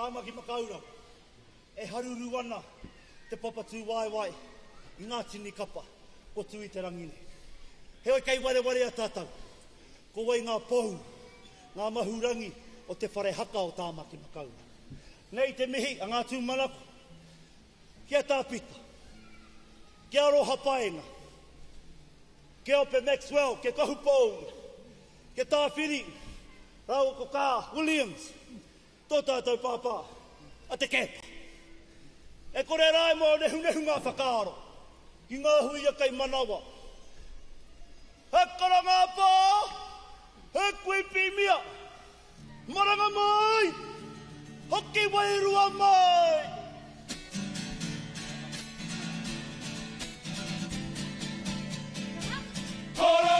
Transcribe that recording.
Tāmaki Makaurau, e haruru ana te papa tūwaewae i ngā tini kapa kua tū i te rangi nei. Heoi kei warewarea tātou, ko wai ngā pou, ngā mahurangi o te whare haka o Tāmaki Makaurau. Nei te mihi a ngā tūmanako ki a Tā Pita, ki a Aroha Paenga, ki a Ope Maxwell, ki a Kahu Pōuri, ki a Tāwhiri rāua ko Kaa Williams, tō tātou pāpā, a Te Keepa. E kore rā e mōnehunehu ngā whakaaro ki ngā huia kei manawa. He karanga pā, he kui pīmia, maranga mai, hoki wairua mai! Koro!